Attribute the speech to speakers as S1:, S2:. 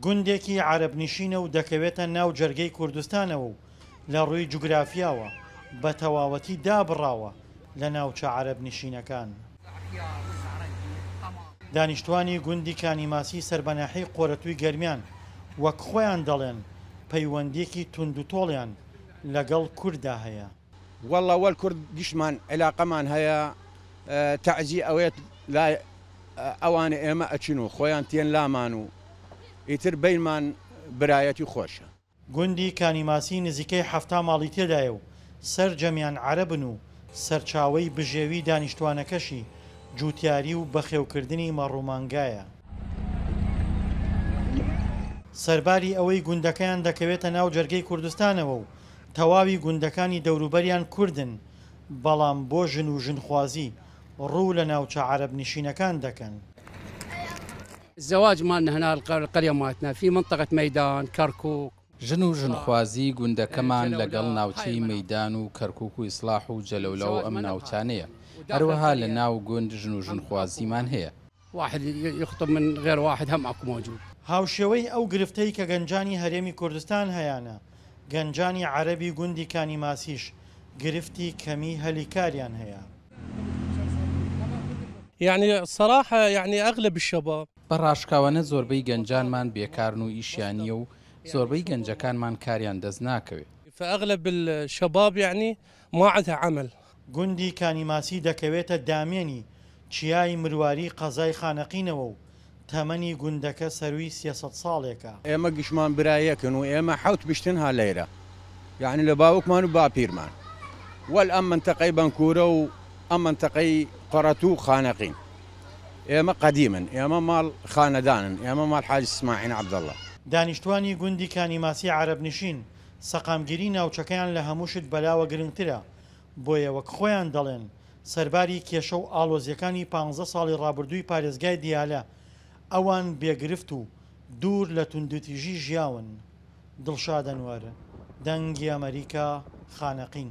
S1: گوندێکی عەرەبنشینە و دەکەوێتە ناو جەرگەی کوردستانەوە و لە ڕووی جوگرافیاوە بە تەواوەتی دابڕاوە لە ناوچە عەرەبنشینەکان. دانیشتوانی گوندی کانیماسی سەر بە ناحیەی قۆرەتووی گەرمیان وەک خۆیان دەڵێن پەیوەندییەکی توندوتۆڵیان لەگەڵ کورددا هەیە.
S2: وەڵا وەل کورد گشتمان عیلاقەمان هەیە تەعزی ئەوێت لای ئەوان ئێمە ئەچن و خۆیان تێن لامان و ئیتر بەینمان برایەتی خۆشە.
S1: گوندی کانیماسی نزیکەی 70 ماڵی تێدایە و سەرجەمیان عەرەبن و سەرچاوەی بژێوی دانیشتوانەکەشی جوتیاری و بەخێوکردنی مەڕ و مانگایە. سەرباری ئەوەی گوندەکەیان دەکەوێتە ناو جەرگەی کوردستانەوە و تەواوی گوندەکانی دەوروبەریان کوردن، بەڵام بۆ ژن و ژنخوازی ڕوو لە ناوچە عەرەبنشینەکان دەکەن.
S3: الزواج مالنا هنا القرية مالتنا في منطقة ميدان كركوك.
S4: ژن و ژنخوازی گوندەکەمان لەگەڵ ناوچەی مەیدان و کەرکوک و ئیسڵاح و جەلەولا و ئەم ناوچانەیە، هەروەها لە ناو گوند ژن و ژنخوازیمان هەیە.
S3: واحد يخطب من غير واحد هم اكو موجود.
S1: هاوشێوەی ئەو گرفتەی کە گەنجانی هەرێمی کوردستان هەیانە، گەنجانی عەرەبی گوندی کانی ماسیش گرفتی کەمی هەلی کاریان هەیە.
S5: یعنی صراحە یعنی اغلب الشباب.
S4: بە ڕاشکاوانە زۆربەی گەنجانمان بێکارن و ئیشیان نییە و زۆربەی گەنجەکانمان کاریان دەست ناکەوێ.
S5: فاغلب الشباب یعنی ما عندها عمل.
S1: گوندی کانی ماسی دەکەوێتە دامێنی چیای مرواری قەزای خانەقینەوە و تەمەنی گوندەکە سەرووی 300 ساڵێکە.
S2: ئێمە گشتمان برایەکن و ئێمە حەوت پشتن ها لەیرە، یعنی لە باوکمان و باپیرمان وەل ئەم مەنتەقەی بەنکوورە و ئەم مەنتەقەی قەرەتوو و خانەقین. ئێمە قەدیمن، ئێمە ماڵ خانەدانن، ئێمە ماڵ حاجی سماعین عەبدەڵڵا.
S1: دانیشتوانی گوندی کانیماسی عەرەبنشین سەقامگیری ناوچەکەیان لە هەموو شت بەلاوە گرنگترە، بۆیە وەک خۆیان دەڵێن سەرباری کێشە و ئاڵۆزیەکانی 15 ساڵی ڕابردووی پارێزگای دیالە ئەوان بێگرفت و دوور لە توندوتیژی ژیاون. دڵشاد ئەنوەر، دەنگی ئەمەریکا، خانەقین.